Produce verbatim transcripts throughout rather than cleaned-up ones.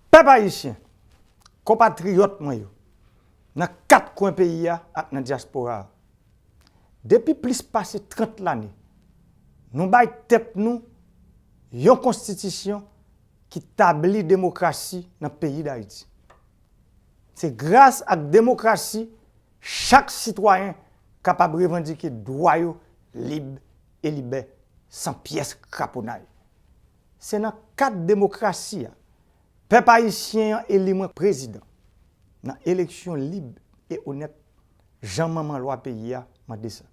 Pèp ayisyen, konpatriyòt mwen yo, nan kat kwen peyi a ak nan dyaspora a, depi plis pase trant lane, nou bay tèt nou yon konstitisyon ki tabli demokrasi nan peyi Dayiti. Se gras ak demokrasi chak sitwayen kapab revandike dwa yo lib e libè, san pyès kraponay. Se nan kad demokrasi a pèp ayisyen an eli mwen prezidan nan eleksyon lib e onèt, jan manman lwa peyi a mande sa.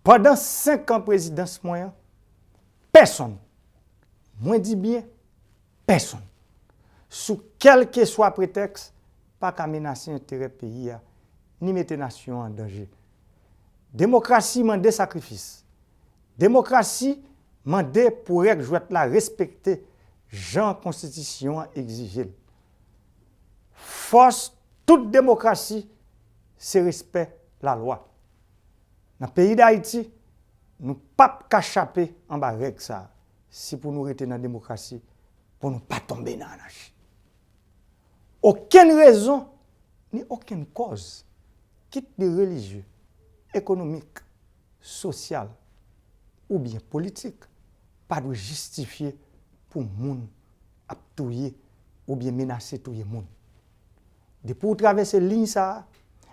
Pandan senk an prezidans mwen an, pèsonn, mwen di byen pèsonn, sou kèlkeswa pretèks, pa ka menase enterè peyi a ni mete nasyon an an danje. Demokrasi mande sakrifis. Demokrasi mande pou règ jwèt la respekte jan konstitisyon an egzije l. Fòs tout demokrasi se respè lalwa. Nan peyi Dayiti, nou p ap ka chape anba règ sa a, si pou nou rete nan demokrasi, pou nou pa tonbe nan anachi. Okenn rezon, ni okenn kòz, kit li relijye, ekonomik, sosyal oubyen politik, pa dwe jistifye pou moun ap touye oubyen menase touye moun. Depi w travèse liy sa a,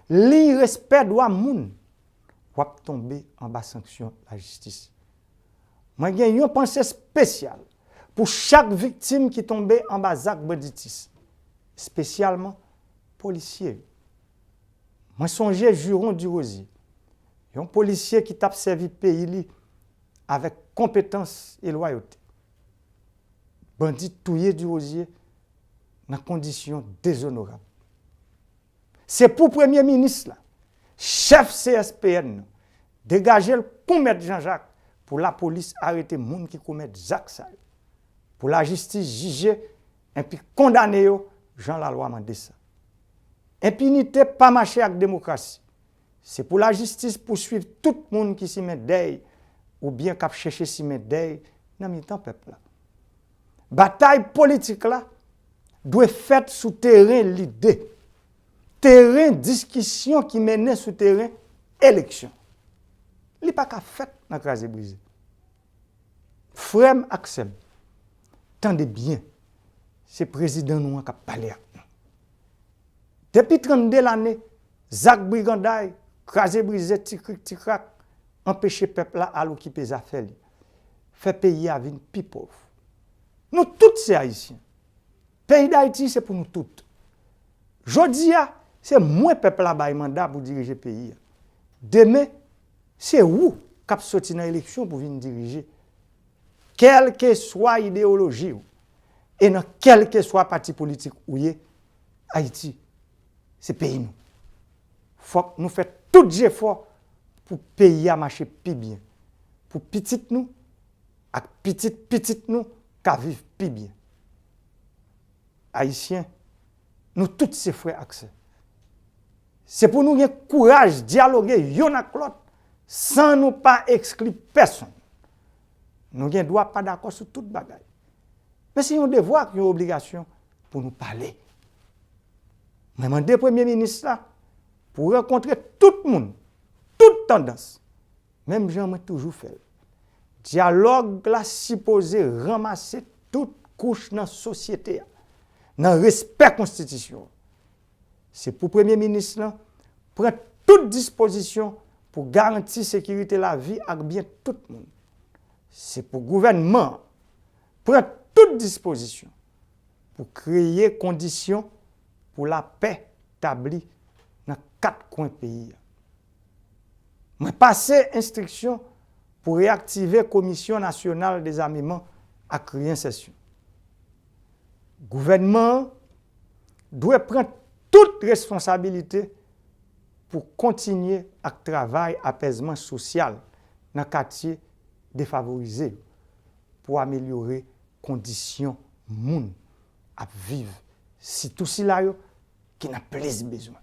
liy respè dwa moun, w ap tonbe anba sanksyon lajistis. Mwen gen yon panse espesyal pou chak viktim ki tonbe anba zak banditis, espesyalman polisye yo. Mwen sonje Juron Durosier, yon polisye ki t ap sèvi peyi li avèk konpetans e lwayote. Bandi touye Durosier nan kondisyon dezonorab. Se pou premye minis la, chèf C S P N nan, degaje l pou mèt Jean Jacques, pou lapolis arete moun ki komèt zak sa yo, pou lajistis jije enpi kondane yo jan lalwa mande sa. Enpinite pa mache ak demokrasi. Se pou lajistis pouswiv tout moun ki simen dèy oubyen k ap chèche simen dèy nan mitan pèp la. Batay politik la dwe fèt sou teren lide, teren diskisyon ki mennen sou teren eleksyon. Li pa ka fèt nan kraze brize. Frè m ak sè m, tande byen, se prezidan nou an k ap pale ak nou. Depi trannde lane, zak briganday, kraze brize, ti krik ti krak, anpeche pèp la al okipe zafè li, fè peyi a vin pi pòv. Nou tout se Ayisyen. Peyi Dayiti se pou nou tout. Jodi a, se mwen pèp la bay manda pou dirije peyi a. Demen, se ou k ap soti nan eleksyon pou vin dirije. Kèlkeswa ideyoloji w, e nan kèlkeswa pati politik ou ye, Ayiti, se peyi nou. Fòk nou fè tout jefò pou peyi a mache pi byen, pou pitit nou ak pitit pitit nou ka viv pi byen. Ayisyen, nou tout se frè ak sè. Se pou nou gen kouraj dyaloge youn ak lòt san nou pa ekskli pèsonn. Nou gen dwa pa dakò sou tout bagay. Men se yon devwa ak yon obligasyon pou nou pale. Mwen mande premye minis la pou rankontre tout moun, tout tandans, menm jan mwen toujou fè l. Dyalòg la sipoze ranmase tout kouch nan sosyete a, nan respè konstitisyon an. Se pou premye minis lan pran tout dispozisyon pou garanti sekirite lavi ak byen tout moun. Se pou gouvènman an pran tout dispozisyon pou kreye kondisyon pou lapè tabli nan kat kwen peyi a. Mwen pase enstriksyon pou reyaktive Komisyon Nasyonal Dezameman ak Reyensèsyon. Gouvènman an dwe pran tout responsabilite pou kontinye ak travay apèzman sosyal nan katye defavorize yo, pou amelyore kondisyon moun ap viv, sitou sila yo ki nan plis bezwen.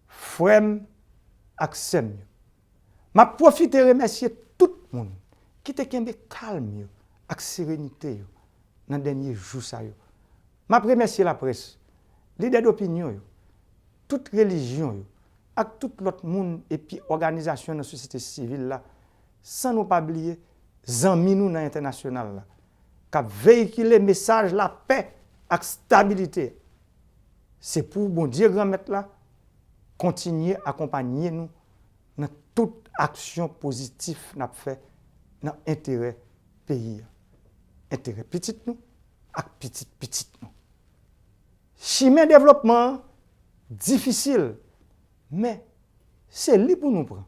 Frè m ak sè m yo, m ap pwofite remèsye tout moun ki te kenbe kalm yo ak serenite yo nan dènye jou sa yo. M ap remèsye laprès, lidè dopinyon yo, tout relijyon yo, ak tout lòt moun epi òganizasyon nan sosyete sivil la, san nou pa bliye zanmi nou nan entènasyonal la, k ap veyikile mesaj lapè ak stabilite. Se pou Bondye Granmèt la kontinye akonpanye nou nan tout aksyon pozitif n ap fè nan enterè peyi a, enterè pitit nou ak pitit pitit nou. Chimen devlopman an difisil, men se li pou nou pran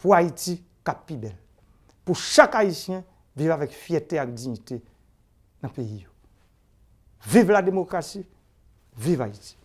pou Ayiti k ap pi bèl, pou chak Ayisyen viv avèk fyète ak diyite nan peyi yo. Viv la demokrasi, viv Ayiti.